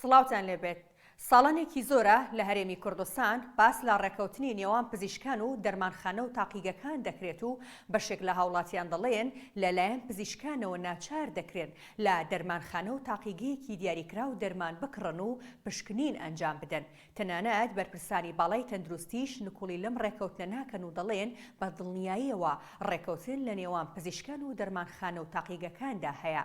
سڵاوتان لێبێت. ساڵانێکی زۆرە لە هەرێمی کوردستان باس لە ڕێکەوتنی نێوان پزیشکان و دەرمانخانە و تاقیگەکان دەکرێت و بەشێک لە هاوڵاتیان دەڵێن لەلایەن پزیشکانەوە ناچار دەکرێن لە دەرمانخانە و تاقیگەیەکی دیاریکراو دەرمان بکڕن و پشکنین ئەنجام بدەن تەنانەت بەرپرسانی باڵای تەندروستیش نکوڵی لەم ڕێکەوتنە ناکەن و دەڵێن بە دڵنیاییەوە ڕێکەوتن لە نێوان پزیشکان و دەرمانخانە و تاقیگەکاندا هەیە.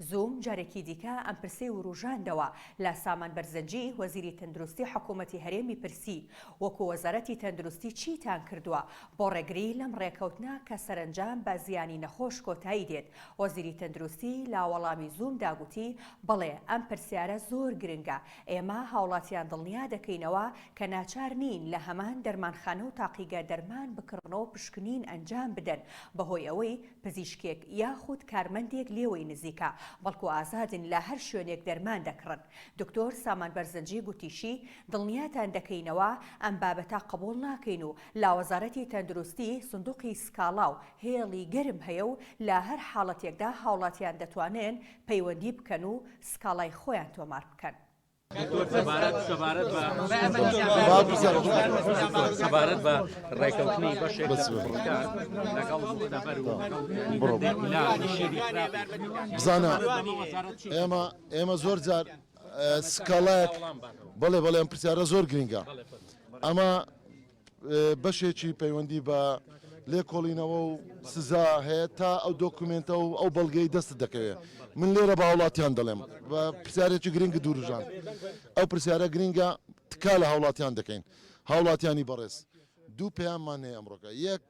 زووم جارێکی دیکە ئەم پرسەی وروژاندەوە، لە سامان بەرزنجی وەزیری تەندروستی حکومەتی هەرێمی پرسی، وەکو وەزارەتی تەندروستی چیتان کردووە بۆ ڕێگری لەم ڕێکەوتنە کە سەرەنجام بە زیانی نەخۆش کۆتایی دێت؟ وەزیری تەندروستی لە وەڵامی زوومدا گوتی، بەڵێ ئەم پرسیارە زۆر گرنگە، ئێمە هاوڵاتیان دڵنیا دەکەینەوە کە ناچار نین لە هەمان دەرمانخانە و تاقیگە دەرمان بکڕن و پشکنین ئەنجام بدەن بەهۆی ئەوەی پزیشکێک یاخود کارمەندێک لێوەی نزیکە، بەڵکو ئازادن لە هەر شوێنێک دەرمان دەکڕن. دکتۆر سامان بەرزنجی گوتیشی، دڵنیاتان دەکەینەوە ئەم بابەتە قبوڵ ناکەین و لە وەزارەتی تەندروستی سندوقی سکاڵا و هێڵی گەرم هەیە و لە هەر حاڵەتێکدا هاوڵاتیان دەتوانن پەیوەندی بکەن و سکاڵای خۆیان تۆمار بکەن. دکتۆر سەبارەت سەبارەت بە سەبارەت بە ڕێکەوتنی بەشێک لە پزیشکان لەگەڵ مختبەر و لەگەڵ شیری خراپ بزانە ئێمە ئێمە زۆر جار سکاڵایەک بەڵێ بەڵێ ئەم پرسیارە زۆر گرنگە ئەمە بەشێکی پەیوەندی بە لێکۆڵینەوە و سزا هەیە تا ئەو دۆکومێنتە و ئەو بەڵگەی دەستت دەکەوێت. من لێرە بە هاوڵاتیان دەڵێم، بە پرسیارێکی گرنگ دوورژاند، ئەو پرسیارە گرنگە تکا لە هاوڵاتیان دەکەین، هاوڵاتیانی بەڕێز دوو پەیاممان هەیە ئەمڕۆکە، یەک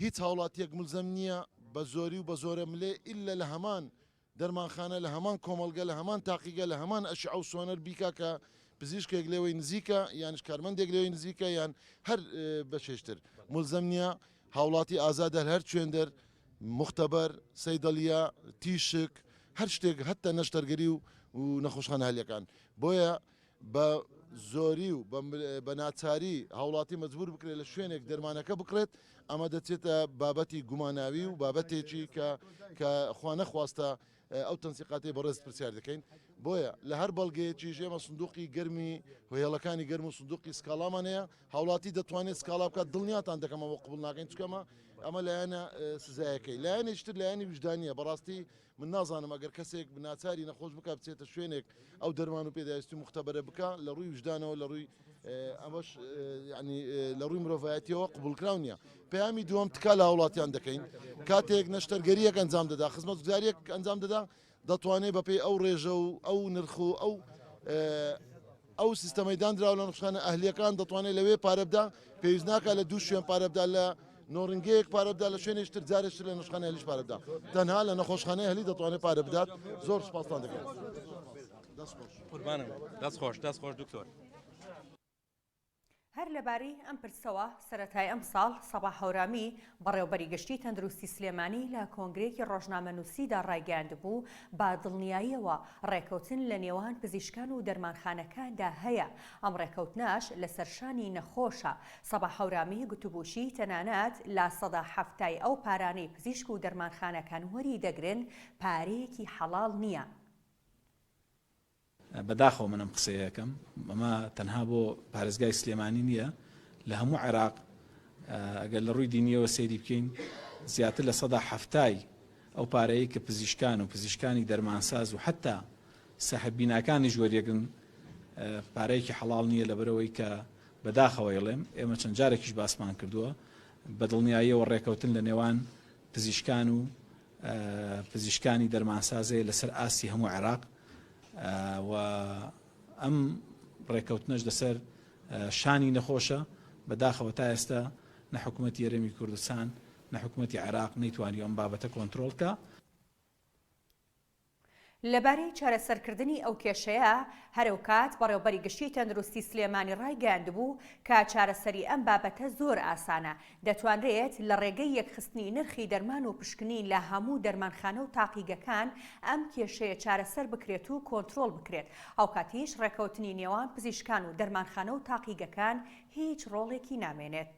هیچ هاوڵاتیەک ملزەم نییە بە زۆری و بە زۆرە ملێ ئیللە لە هەمان دەرمانخانە لە هەمان کۆمەڵگە لە هەمان تاقیگە لە هەمان ئەشعە و سۆنەر بیکا کە پزیشکێک لێوەی نزیکە یانیش کارمەندێک لێوەی نزیکە یان هەر بەشێشتر مولزەم نییە هاوڵاتی ئازادە هەر چوێندەر مختبەر سەیدەلیە تیشک هەر شتێک هەتا نەشتەرگەری و و نەخۆشخانە هەلیەکان بۆیە بە زۆری و بە ناچاری هاوڵاتی مەجبور بکرێت لە شوێنێک دەرمانەکە بکڕێت، ئەمە دەچێتە بابەتی گوماناوی و بابەتێکی کە کە خوا نەخواستە ئەو تەنسیقاتەی بەڕێزت پرسیار دەکەین. بۆیە لە هەر بەڵگەیەکیش ئێمە سندوقی گەرمی و هێڵەکانی گەرم و سندوقی سکاڵامان هەیە، هاوڵاتی دەتوانێت سکاڵا بکات، دڵنیاتان دەکەم ئەوە قبوڵ ناکەین، چونکە ئەمە ئەمە لایەنە سزایەکەی. لایەنێکی تر لایەنی ویژدانییە، بەڕاستی من نازانم ئەگەر کەسێک ناچاری نەخۆش بکا بچێتە شوێنێک ئەو دەرمان و پێداویستی موختەبەرە بکا لە ڕووی ویژدانەوە لە ڕووی ئەمەش یعنی لە ڕووی مرۆڤایەتیەوە قبوڵکراو نییە پەیامی دووەم تکا لە هاوڵاتیان دەکەین کاتێک نەشتەرگەریەک ئەنجام دەدا خزمەتگوزاریەک ئەنجام دەدا دەتوانێت بەپێی ئەو ڕێژە و ئەو نرخ و ئەو ئەو سیستەمەی دانراوە لە نەخۆشخانە ئەهلییەکان دەتوانێت لەوێ پارە بدا، پێویست ناکات لە دوو شوێن پارە بدا، لە نۆڕینگەیەک پارە بدا، لە شوێنێکی تر جارێکی تر لە نەخۆشخانەی ئەهلیش پارە بدا، تەنها لە نەخۆشخانەی ئەهلی دەتوانێت پارە بدات. زۆر سوپاستان دەکەم. دەست خۆش. قوربانم دەست خۆش دەست خۆش دکتۆر. هەر لەبارەی ئەم پرسەوە، سەرەتای ئەمساڵ سەباح هەورامی، بەڕێوەبەری گشتی تەندروستی سلێمانی لە کۆنگرەیەکی ڕۆژنامەنووسیدا ڕایگەیاندبوو، بە دڵنیاییەوە ڕێکەوتن لە نێوان پزیشکان و دەرمانخانەکاندا هەیە، ئەم ڕێکەوتنەش لەسەر شانی نەخۆشە. سەباح هەورامی گوتبووشی، تەنانەت لە سەدا حەفتای ئەو پارانەی پزیشک و دەرمانخانەکان وەری دەگرن، پارەیەکی حەڵاڵ نییە. بەداخەوە من ئەم قسەیە ئەکەم، ئەمە تەنها بۆ پارێزگای سلێمانی نییە، لە هەموو عێراق ئەگەر لە ڕووی دینیەوە سەیری بکەین زیاتر لە سەدا حەفتای ئەو پارەیە کە پزیشکان و پزیشکانی دەرمانساز و حتا ساحب بیناکانیش وەریەگرن پارەیەکی حەڵاڵ نییە لەبەرەوەی کە بەداخەوە ئەڵێم ئێمە چەند جارێکیش باسمان کردووە بە دڵنیاییەوە ڕێکەوتن لە نێوان پزیشکان و پزیشکانی دەرمانسازەیە لەسەر ئاستی هەموو عێراق و ئەم ڕێکەوتنەش لەسەر شانی نەخۆشە بەداخەوە تا ئێستا نە حکوومەتی هەرێمی کوردستان نە حکوومەتی عێراق نەیتوانی ئەم بابەتە کۆنترۆڵ کە. لەبارەی چارەسەرکردنی ئەو کێشەیە، هەرئەوکات بەڕێوبەری گشتی تەندروستی سلێمانی ڕایگەیاندبوو کە چارەسەری ئەم بابەتە زۆر ئاسانە، دەتوانرێت لە ڕێگەی یەکخستنی نرخی دەرمان و پشکنین لە هەموو دەرمانخانە و تاقیگەکان ئەم کێشەیە چارەسەر بکرێت و کۆنترۆڵ بکرێت، ئەوکاتیش ڕێکەوتنی نێوان پزیشکان و دەرمانخانە و تاقیگەکان هیچ ڕۆڵێکی نامێنێت.